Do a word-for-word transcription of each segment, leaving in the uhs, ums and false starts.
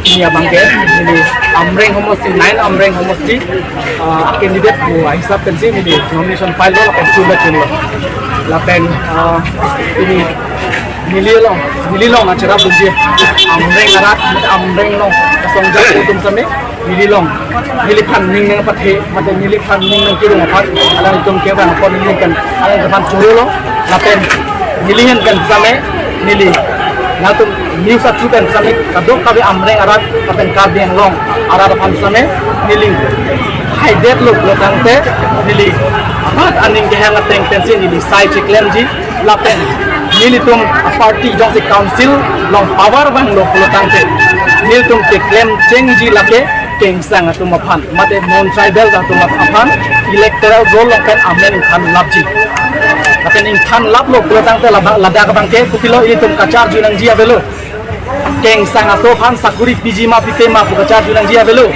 Pini abangke, pini Amreng homosti, nine Amreng homosti, ah, candidate pu ahisap pensi pini nomination file lo, lapen chun ba chun lo. Lapen, ah, pini neli along, neli along acherap dunji Amreng arat, Amreng along asong ajat atum same, neli along, neliphan ning nangpathe, mate neliphan ning nangkerung aphan, alanglitum kevang apot neli pen, alangliphan choro lo, lapen neli ahin pen same, neli, nangtum news atum pen same, kadokave Amreng arat, lapen Karbi Anglong arat aphan same, neli haidet lo pulotangte, neli amat aning kehang ateng pensi neli sai chiklemji, lapen nelitum a-party jongsi council along power vanglo pulotangte, nelitum keklem chengji lake Kengsang atum aphan, mate non-tribal atum aphan, electoral roll along pen amen ingthan lapji. Lapen ingthan laplo pulotangte laba-, ladak abangke kopilo ilitum kacharju nangji avelo. Kengsang aso aphan sakuri piji ma pipe ma pu kacharju nangji avelo.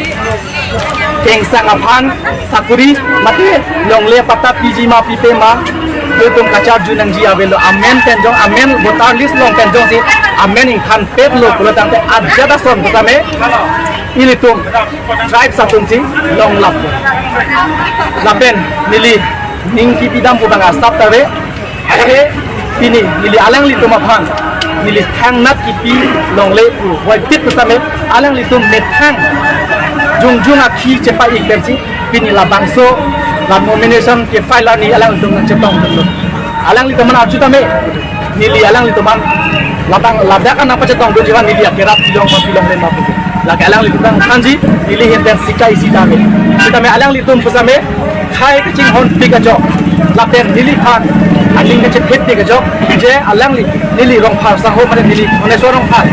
Kengsang aphan sakuri mate longle patta piji ma pipe ma, ilitum kacharju nangji avelo. Amen pen jong, amen voter list along pen jongsi amen ingthanpetlo pulotangte ajat ason pu same ilitum tribes atumsi longlap. Lapen neli ning kipidam pu abang asap ta ave. Ave, pini neli alanglitum aphan, neli thangnat kipi longle pu voipit pu same, alanglitum methang jongjong akhi chepa-ik pensi pini labangso la nomination ke-file arni alanglitum nangchetong dun lo. Alanglitum aphan arju tame, neli alanglitum aphan labang ladak an nangpachetong dunji aphan neli akerap pilong ma pilongle ma pu. Lake alanglitum aphan thanji, neli ahin pen sika isi tame. Sitame alanglitum pu same, khei kachinghonpik ajok, lapen neliphan aning kachephetpik ajok, je alangli, neli Rongphar saho mane neli Bhubaneswar Rongphar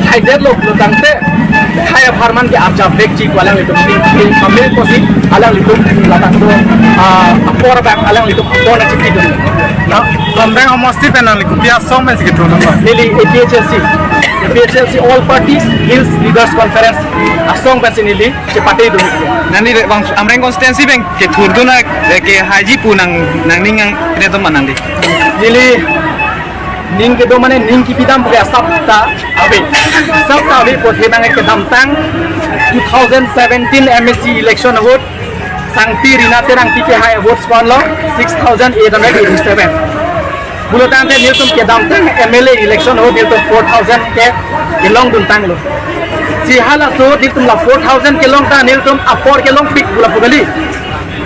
haidetlo pulotangte, khei apharman ke arjap vekji pu alanglitum ning ke pamil kosi, alanglitum labangso, ah, apor abang alanglitum apor nangchipi dun. Na, Amreng homosti pen nangli kopi asong pensi kethur nang? Neli A P H L C, A P H L C All Parties Hills Leaders Conference asong pensi neli chepate dun. Nangli re bang Amreng constituency pen kethur dun na, eh, kehaiji pu nang, nangning nang pine to manang di. Neli ning kedo mane ning kipidam pu ke asap ta ave. Asap ta ave pu the nang kedamtang two thousand seventeen M A C election ahut Sangpi Rina Terangpi kehai votes ko-anlo six thousand eight hundred eighty-seven. Pulotangte nelitum kedamtang M L A election ahut nelitum four thousand ke kelong duntanglo. Si halaso nelitum la four thousand kelong ta nelitum apor kelongpik pu lapu kali.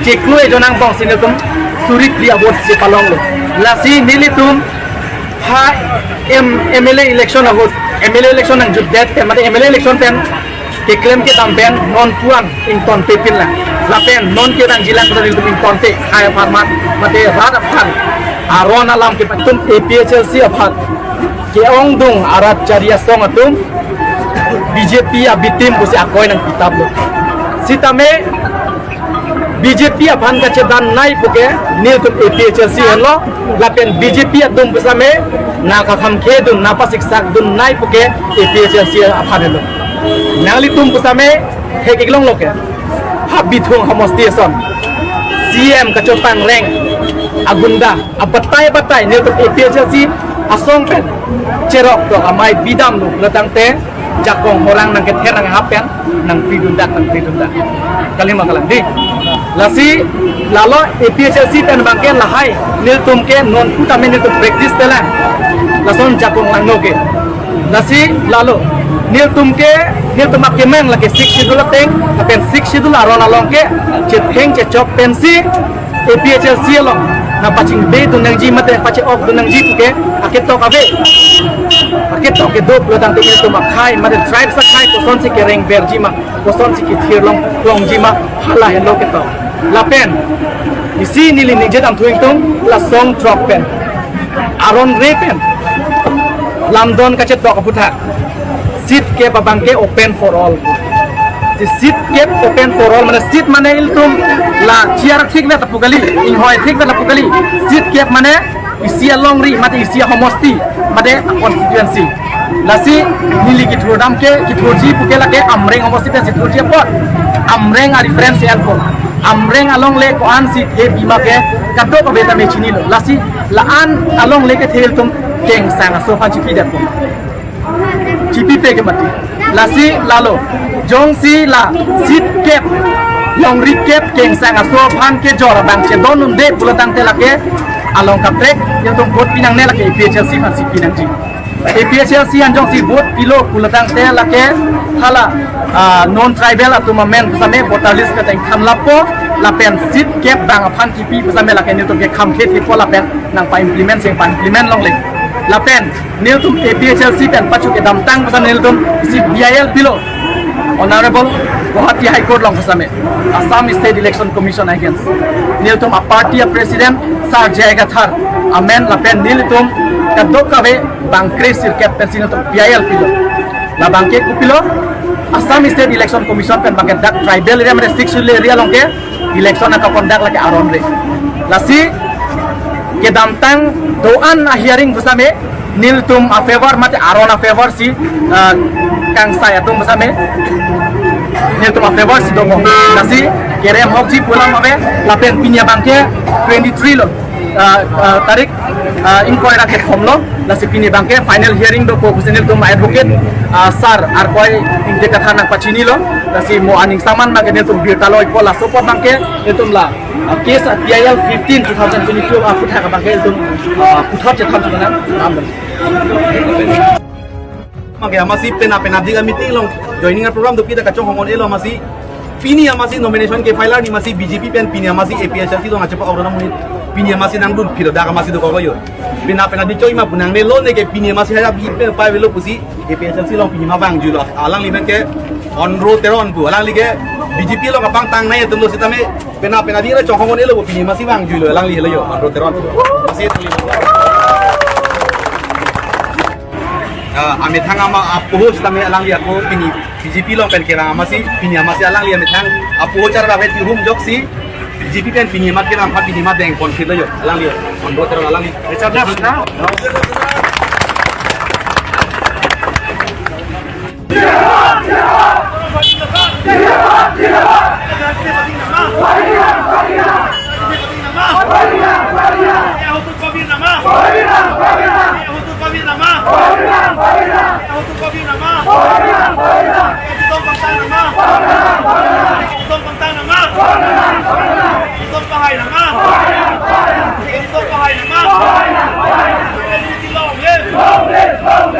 Chiklo ejon angbong si nelitum suri phli a-vote si palonglo. Lasi nelitum ha M-, M L A election ahut, M L A election nangjutdet pen, mate M L A election pen keklem kedam pen non pu-an ingtonpepinlang. Lapen non kevangjilang pen nelitum ingtonpe, khei apharman mate rat aphan aron alam ke, itum A P H L C aphan ke-ongdung arat chari asong atum B J P a-B team pusi akoi nangpitaplo. Sitame B J P aphan kachedannei puke nelitum A P H L C henlo, lapen B J P atum pusitame nangkakhamkhedun, nangpasiksak dunnei puke A P H L C aphan henlo. Nanglitum pusitame hek-ik longlo ke, ha Bithung homosti ason C M kachotang reng agunda abatai batai nelitum A P H L C asong pen cherok tok amei bidamlo pulotangte jakong horang nangkether nanghap pen nangpidundak, nangpidundak. Kalima kalang di. Lasi lalo A P H L C pen abangke lahai nelitum ke non pu tame nelitum practice pelang. Lason jakong langno ke. Lasi lalo nelitum ke, nelitum akemang lake Sixth Schedule ateng, lapen Sixth Schedule aron along ke chetheng chechok pensi A P H L C along nangpachingbedun nangji mate pache-okdun nangji puke aketok ave. Aketok kedo pulotangte nelitum akhei mate tribes akhei kosonsi kerengverji ma, kosonsi kethir long longji ma, hala henlo ketok. Lapen isi neli ningje damthu ingtung, la song throk pen, aron re pen lamdon kachetok aphuthak seat kep abangke open for all. Si seat kep open for all mane seat mane ilitum la chair thikvet lapu kali, inghoi thikvet lapu kali. Seat kep mane isi alongri mate isi ahomosti mate constituency. Lasi neli kethurdam ke, kethurji puke lake Amreng homosti pen si thurji apot, Amreng a-reference alpo, Amreng alongle ko-ansi the pima ke kadokave tame chinilo. Lasi la-an alongle kethe ilitum Kengsang aso aphan chipidetpo. Kipipe ke mati. Lasi lalo. Jongsi la seat kep, longri kep kengsang aso aphan kejor abang chedon unde pulo tangte lake along kaprek, nelitum vote pinangne lake A P H L C aphan si pinangji. A P H L C an jongsi vote pilo pulo tangte lake hala, ah, non tribal atum amen pusitame voter list kachingtham lapo, lapen seat kep bang aphan kipi pusitame lake nelitum ke kham khet kipo lapen nangpa-implement si pa-implement longle. Lapen nelitum A P H L C pen pachu kedamtang pusitame nelitum isi B I L pilo Honorable Guwahati High Court along pusitame, Assam State Election Commission against. Nelitum a-party a-president Sir J I Kathar amen lapen nelitum kadokave bang kre sirkep pensi nelitum B I L pilo. Labang ke kopilo, Assam State Election Commission pen bang ke dak tribal area mate six schedule area along ke election nangkaconduct lake aron re. Lasi kedamtang do-an a-hearing pusitame nelitum a-favor mate aron a-favor si, ah, kangsai atum pusitame nelitum a-favor si domo. Lasi kerem hokji pu alam ave lapen pini abang ke twenty-three lo, ah, ah, tarik, ah, ingkoi ra kethom lo. Lasi pini abang ke final hearing dopo pusi nelitum advocate, ah, sir Arkoi Ingti Kathar nangpachinilo. Lasi mo aning saman abang ke nelitum birta loipo, laso apot abang ke nelitum la, ah, case, ah, P I L fifteen two thousand twenty-two, ah, aphuthak abang ke nelitum, ah, puthot chetham sudah nang. Abang ke amatsi pena pena dik a-meeting along joining a-program dopi ta kachonghong un-elo amatsi. Pini amatsi nomination ke-file arni amatsi B J P pen pini amatsi A P H L C along achepa aura namun pini amatsi nangdun phiro dak amatsi dokok yo. Pena pena dik choi ma pu nangnelo, ne ke pini amatsi haya B J P pen pa velo pusi A P H L C along pini ma vangjuilo. Alangli pen ke Onro Teron pu. Alangli ke B J P along kapangtang nai atum lo sitame pena pena dik ra chonghong un-elo pu pini amatsi vangjuilo. Alangli helo yo, Onro Teron pu. Amatsi, ah, amethang ama apoho sitame alangli ako pini B J P along pen kevang amatsi, pini amatsi alangli amethang apoho char ba vet hum joksi B J P pen pini amat kevang aphan pini amat dengpon phitlo yo, alangli yo. Onro Teron alangli. Richard Das, na?